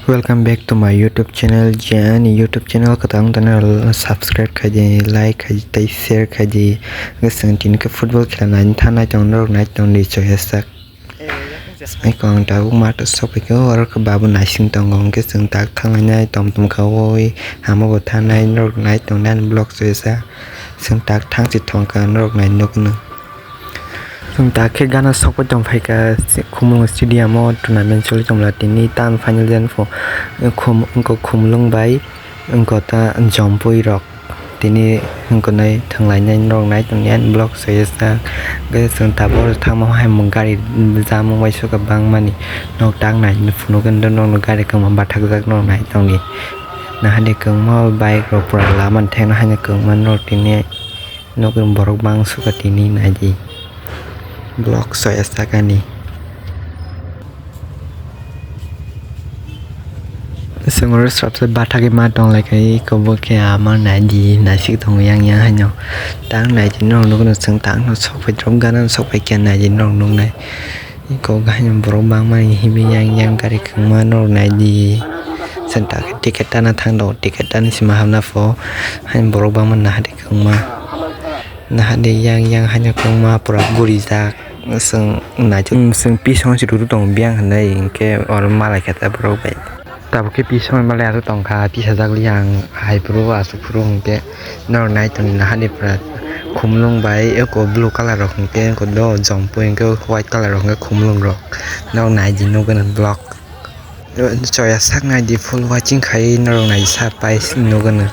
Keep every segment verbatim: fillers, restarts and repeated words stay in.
Welcome back to my YouTube channel. Je ani YouTube channel kwtal wng tongna, subscribe khai di, like khai di, tei share khai di. Hwnkhe chwng tini khe football khela naina thangnai tong norok nai tong di choya sak. Eko ang tabuk mato sokphaikhe oro khe babu naising tongo, hwnkhe chwng tak thanglainai tom tom kha oi hama bo thangnai norok nai tongnai ani vlog choya sak. Chwng tak thang si thongkha norok nai nukno. Chwng tak khe gana sokpai tong phaikha, Khumulwng stadium o tournament choli tongla tini tam final jan pho, Khum-, wngkha Khumulwng bai wngkha ta Jompui rok tini wngkha nai thwnglainai norok nai tongya vlog soyasa. Hwnkhe chwng tabuk thangma hai mung gari jam wng bai sukha bangmani nok tak nai phunukhe norok gari kwma bathakjak norok nai tongdi. Nahadi kwbangma bike rok pura lama thengna haino kwbangma norok tini. Nokni borok bangsuka tini naidi. Block soya sakani. Sengori srapsa bathagwi ma tonglaikai, iko bo khe ama naidi, naisik tongo yang yang haino. Tang naidi norok nukno chwng tangno sokphai rok gana sokphai khe naidi norok nuknai. Iko haino borok bangmani himwi yang yang gari kwbangma norok naidi. Chwng ta khe ticket tana thang do, ticket tani sima hamna pho. Haino borok bangma nahadi kwbangma. Nahadi yang yang haino kwbangma pura gurijak. Chwng naithok, chwng pisongo se rwrwk tongo biyang hinwi hinkhe oro malai kha ta borok bai. Tabuk khe pisongo malai aswk tongkha, tisajak li ang hai phuru aswk phuru hinkhe. Norok nai tongdi nahadi pura khumlung bai eko blue colour rok hinkhe eko do jompui hinkhe white colour rok hinkhe khumlung rok norok naidi nukgwi block. Choya sak naidi full watching khai norok nai sa pai nukgwi.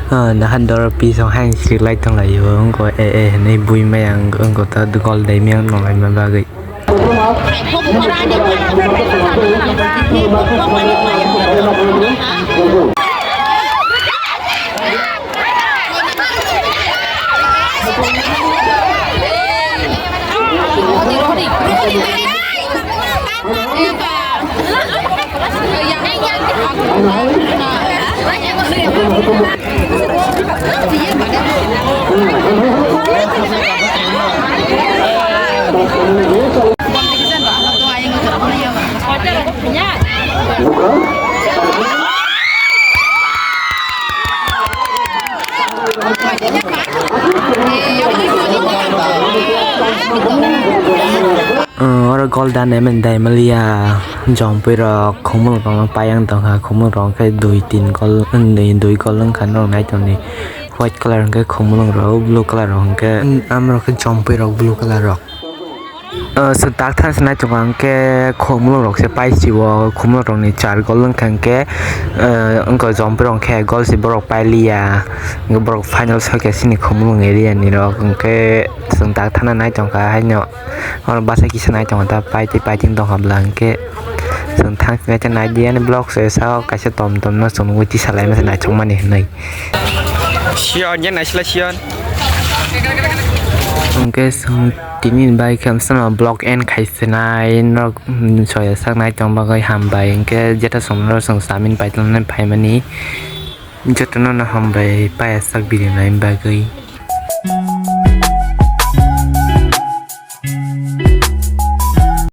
Ah, nahan doro pisong hai siriklai tonglaio, wngkho e, e, hinwi bui maya wngkho ta gol dai maya tonglai ma bagwi. Oro gol dan emen dai maliya, jompui rok khumulwng rok payang tongkha, khumulwng rok khe dui tin gol, dui gol wngkha norok nai tongdi. White colour hwnkhe khumulwng rok, blue colour rok hwnkhe, amrok khe jompui rok blue colour rok. Swk tak thang se naitok ang khe khumulwng rok se pai si o, khumulwng rok ni char gol wngkha hwnkhe, wngkha jompui rok khe gol se borok pai liya, borok final soi khe sini khumulwng area ni rok hwnkhe. Chwng tak thana nai tongkha haino, oro bwsa kisa nai tongo ta, paitwi paitwng tongkha bwla hinkhe chwng thang tini khe nai di ani vlog se sao kaisa tom tom no chwng nugwi tisa lai masa naithok mani hinwi. Siyan, yan naisila siyan. Hinkhe chwng tini bai khe amsano vlog end khai sinai norok, mm, soya sak nai tong bagwi hambai hinkhe jeta chwng norok chwng chamin paitwng nai phaimani jotono no hambai paya sak video nai bagwi.